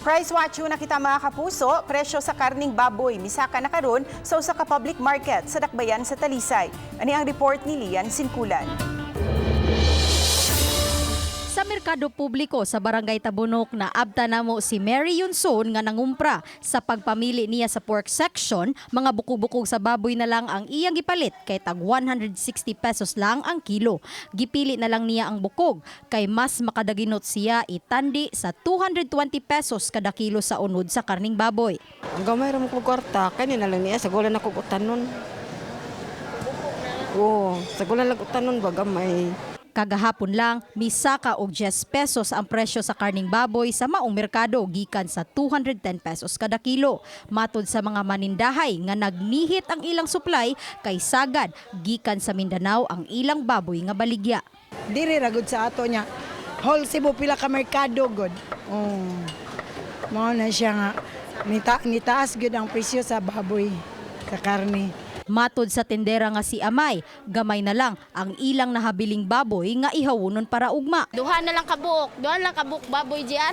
Price watch na kita, mga kapuso, presyo sa karning baboy misaka na karon sa usa ka public market sa Dakbayan sa Talisay. Ani ang report ni Lian Sinkulan. Sa merkado publiko sa Barangay Tabunok na abta namo si Mary Yunson nga nangumpra. Sa pagpamili niya sa pork section, mga bukog-bukog sa baboy na lang ang iyang gipalit kay tag 160 pesos lang ang kilo. Gipili na lang niya ang bukog kay mas makadaginot siya itandi sa 220 pesos kada kilo sa unod sa karning baboy. Ang gamay ra mo ko kwarta, kani na lang niya, sagulan ako utanon. Oo, sagulan lang utanon ba gamay. Kagahapon lang, misaka og 10 pesos ang presyo sa karning baboy sa maong merkado gikan sa 210 pesos kada kilo. Matod sa mga manindahay nga nagnihit ang ilang supply kay sagad gikan sa Mindanao ang ilang baboy nga baligya. Diri ra gud sa ato niya. Whole Cebu, pila ka merkado gud. Oh. Mao na siya nga nitaas gud ang presyo sa baboy, sa karne. Matod sa tendera nga si Amay, gamay na lang ang ilang nahabiling baboy nga ihawunon para ugma. Duha na lang kabuok, duha na lang kabuok baboy GR.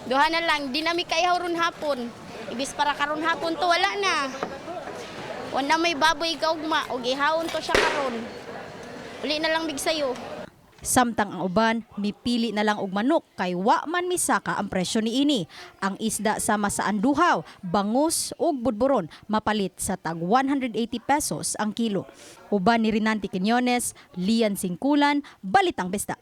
Duha na lang, di nami kaihaw ron hapon. Ibis para karon hapon to, wala na. Wala may baboy kaugma og ihawon to siya karon. Uli na lang bigsayo. Samtang ang uban, mipili na lang og manok kay wa man misaka ang presyo niini. Ang isda sama sa anduhaw, bangus ug budburon mapalit sa tag 180 pesos ang kilo. Uban ni Rinanti Quinones, Lian Singkulan, Balitang Besta.